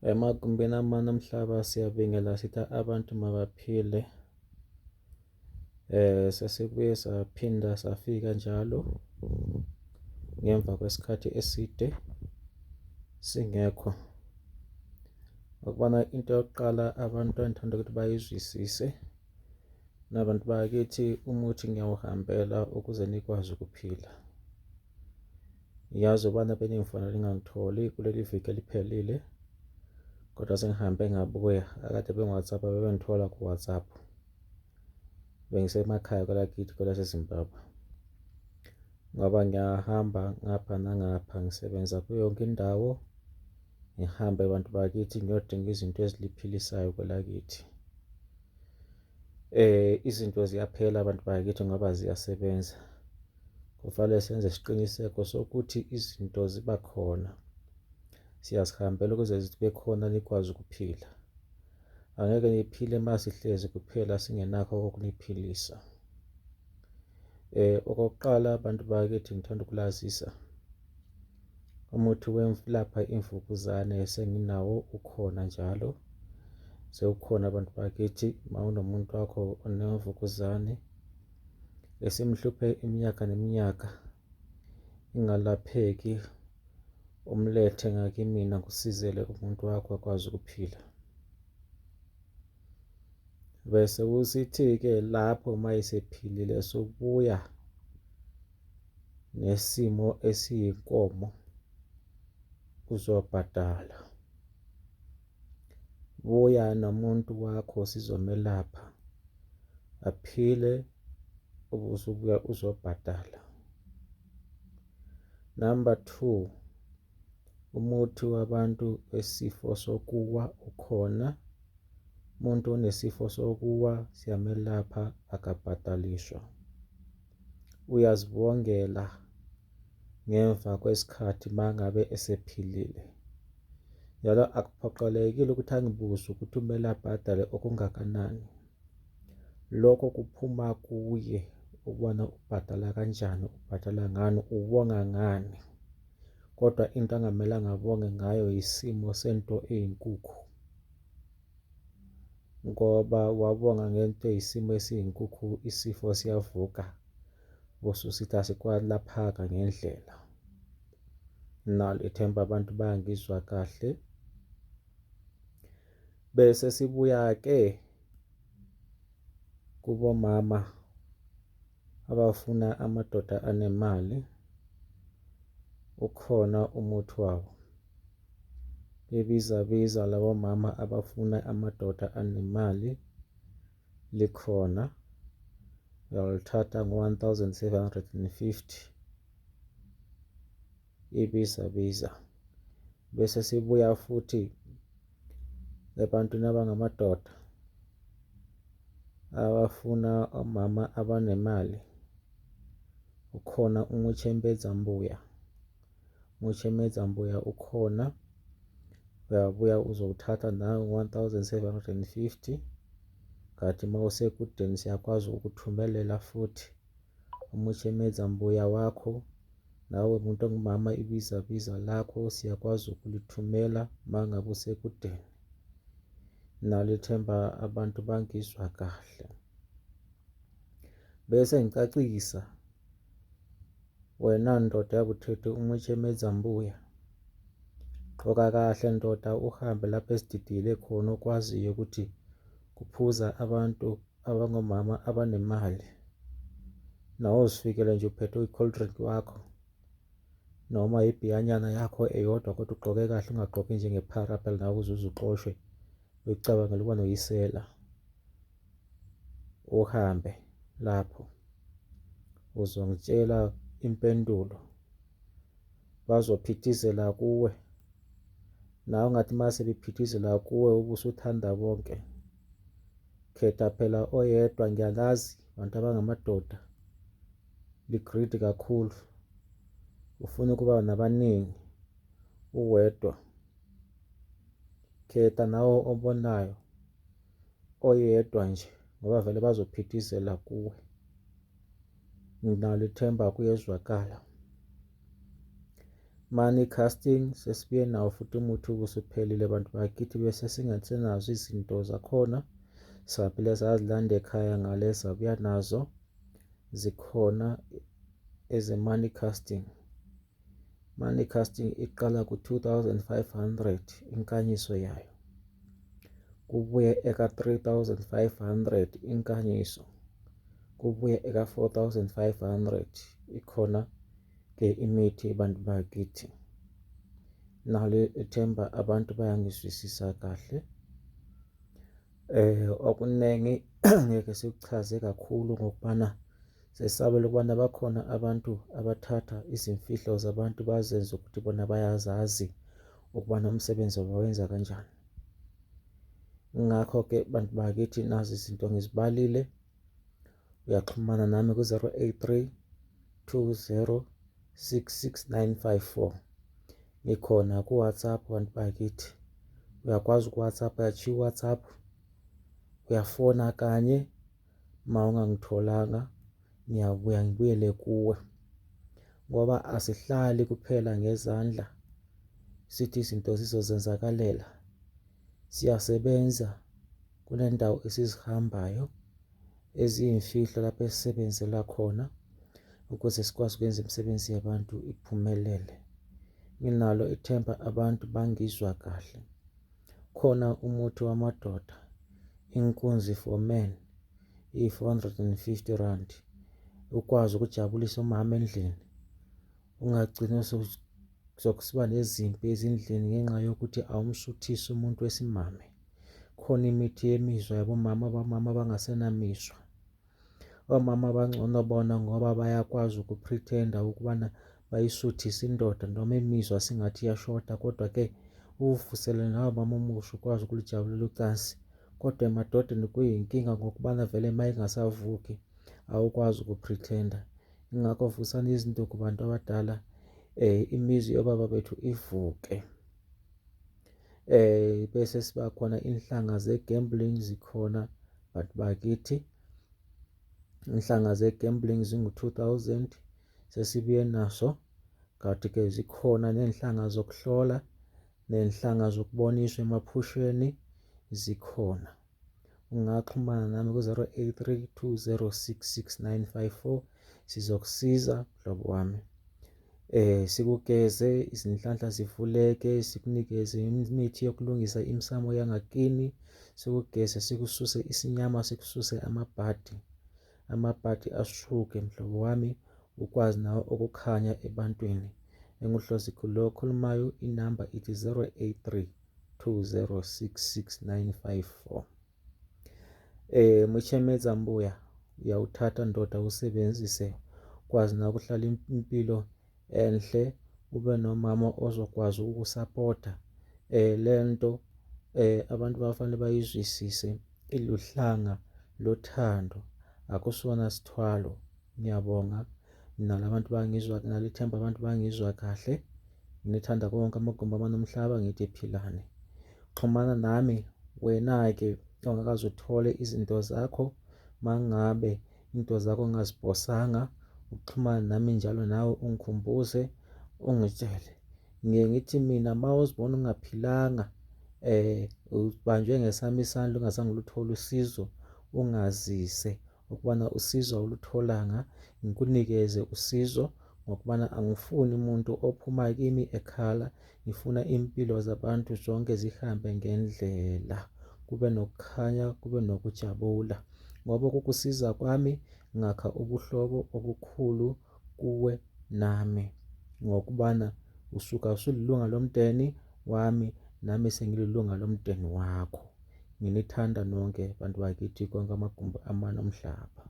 Emagumbini amane omhlaba siyabingela sithi abantu mabaphile. Sesibuye saphinda safika njalo ngemva kwesikhathi eside singekho. Ngokubana into yokuqala abantu engithanda ukuthi bayizwisise nabantu bakithi umuthi ngiyawuhambela ukuze nikwazi ukuphila. Ngiyazi ubana beningifonela ningangitholi kuleli viki eliphelile kodwa sengihambe ngabuya akade bengi-WhatsApp bebengithola ku-WhatsApp. Bengisemakhaya kwelakithi kwelaseZimbabwe ngoba ngiyahamba ngapha nangapha ngisebenza kuyo yonke indawo ngihambe bantu bakithi ngiyodinga izinto eziliphilisayo kwelakithi. Izinto ziyaphela abantu bakithi ngoba ziyasebenza. Kufanele senze isiqiniseko sokuthi izinto ziba khona. Siyazihambela ukuze zibe khona nikwazi ukuphila. Angeke niphile uma sihlezi kuphela singenakho okuniphilisa. Okokuqala bantu bakithi ngithanda ukulazisa umuthi wemfulapha imvukuzane senginawo ukhona njalo sewukhona abantu bakithi uma unomuntu wakho onemvukuzane esimhluphe iminyaka neminyaka ingalapheki umlethe ngakimina ngikusizele umuntu wakho akwazi ukuphila. Bese kusithi-ke lapho uma esephilile sobuya nesimo esiyinkomo uzobhadala. Buya nomuntu wakho sizomelapha aphile ubusubuya uzobhadala. Number 2 umuthi wabantu wesifo sokuwa ukhona. Umuntu onesifo sokuwa siyamelapha akabhadaliswa. Uyazibongela ngemva kwesikhathi mangabe esephilile. Njalo akuphoqelekile ukuthi angibuze ukuthi kumele abhadale okungakanani. Lokho kuphuma kuye ukubona ubhadala kanjani, ubhadala ngani, ubonga ngani. Kodwa into angamelanga abonge ngayo yisimo sento eyinkukhu. Ngoba wabonga ngento eyisimo esiyinkukhu isifo siyavuka bosusithi asikwalaphaka ngendlela. Nalo ithemba abantu bayangizwa kahle. Bese sibuya-ke kubomama abafuna amadoda anemali ukhona umuthi wawo. Bebiza biza labo mama abafuna amadoda anemali likhona uyalithatha ngo-1750 ibiza biza bese sibuya futhi ebantwini abangamadoda abafuna omama abanemali ukhona umuchembedza mbuya umuchemedza mbuya ukhona uyabuya uzowuthatha nawe 1750 kanti uma usekudeni siyakwazi ukuthumelela futhi umuchemedza mbuya wakho nawe muntu ongumama ibiza biza lakho siyakwazi ukulithumela uma ngabe usekudeni nalo ithemba abantu bangizwa kahle bese ngicacisa wena ndoda yakuthethwe umuchemedza mbuya gqoka kahle ndoda uhambe lapho esididile khona okwaziyo ukuthi kuphuza abantu abangomama abanemali nawe uzifikele nje uphethe i-cold drink wakho noma ibhiyanyana yakho eyodwa kodwa ugqoke kahle ungagqoki njengephara phela nawe uze uxoshwe uyicabangela ukuba noyisela uhambe lapho uzongitshela impendulo bazophithizela kuwe nawe ungathi uma sebephithizela kuwe ubusuthanda bonke khetha phela oyedwa ngiyalazi bantu abangamadoda ligridi kakhulu ufuna ukuba nabaningi uwedwa khetha nawe obonayo oyedwa nje ngoba vele bazophithizela kuwe nginalo ithemba kuyezwakala. Money casting sesibuye nawo futhi umuthi ubusuphelile bantu bakithi bese singasenazo izinto zakhona saphila sazilanda ekhaya ngale sabuya nazo zikhona eze-money casting. Money casting iqala ku-2500 inkanyiso yayo kubuye eka-3500 inkanyiso kubuye eka-4500 ikhona ke imithi bantu bakithi. Nalo ithemba abantu bayangizwisisa kahle. Okuningi ngeke sikuchaze kakhulu ngokubana sesabela ukubana bakhona abantu abathatha izimfihlo zabantu bazenze ukuthi bona bayazazi ukubana umsebenzi bawenza kanjani. Ngakho-ke bantu bakithi nazi izinto ngizibalile. Uyaxhumana nami ku-083 20 66954. Ngikhona ku-WhatsApp bantu bakithi. Uyakwazi uku-WhatsApp, uyashiya u-WhatsApp, uyafona kanye uma ungangitholanga ngiyabuya ngibuyele kuwe ngoba asihlali kuphela ngezandla sithi izinto zizozenzakalela. Siyasebenza kunendawo esizihambayo eziyimfihlo lapho esisebenzela khona ukuze sikwazi ukwenza imisebenzi yabantu iphumelele. Nginalo ithemba abantu bangizwa kahle. Khona umuthi wamadoda, inkunzi for men, iyi-450 rand. Ukwazi ukujabulisa umama endlini, ungagcini sokusiba nezimpi ezindlini ngenxa yokuthi awumsuthisi umuntu wesimame. Khona imithi yemizwa yabomama, abamama abangasenamizwa. Omama bangcono bona ngoba bayakwazi ukupretenda ukubana bayisuthise indoda noma imizwa singathi iyashoda kodwa-ke uwuvusele nawe mama omusha ukwazi ukulijabulela ucansi. Kodwa emadodeni kuyinkinga ngokubana vele uma ingasavuki awukwazi ukupretenda. Ingakho vusani izinduku bantu abadala, imizi yobaba bethu ivuke. Bese siba khona inhlanga ze-gambling zikhona bantu bakithi. Inhlanga ze-gambling zingu-2000 sesibuye naso. Kanti-ke zikhona ney'nhlanga zokuhlola ney'nhlanga zokuboniswa emaphusheni zikhona. Ungaxhumana nami ku-083 206 6954 sizokusiza mhlobo wami. Sikugeze izinhlanhla zivuleke, sikunikeze imithi yokulungisa imisamo yangakini, sikugeze sikususe isinyama, sikususe amabhadi. Amabhadi asuke mhlobo wami ukwazi nawe ukukhanya ebantwini. Enguhlozikhulu lo okhulumayo inamba ithi 083 2066954. Muchemedza mbuya uyawuthatha ndoda usebenzise kwazi nawe ukuhlala impilo enhle ube nomama ozokwazi ukusapota lento abantu bafanele bayizwisise iluhlanga lothando akusona sithwalo. Ngiyabonga nalabantu bangizwa nalithemba abantu bangizwa kahle. Nginithanda konke amagumbi amane omhlaba ngithi philani. Xhumana nami wena-ke ongakaze uthole izinto zakho mangabe into zakho ungaziposanga uxhumane nami njalo nawe ungikhumbuze ungitshele. Ngiye ngithi mina uma uzibona ungaphilanga ubanjwe ngesami isandla ungazange uluthole usizo ungazise ukubana usizo awulutholanga ngikunikeze usizo ngokubana angifuni umuntu ophuma kimi ekhala ngifuna impilo zabantu zonke zihambe ngendlela kube nokukhanya kube nokujabula ngoba ukukusiza kwami ngakha ubuhlobo obukhulu kuwe nami ngokubana usuka usulilunga lomndeni wami nami sengililunga lomndeni wakho. Nginithanda nonke bantu bakithi konke amagumbi amane omhlaba.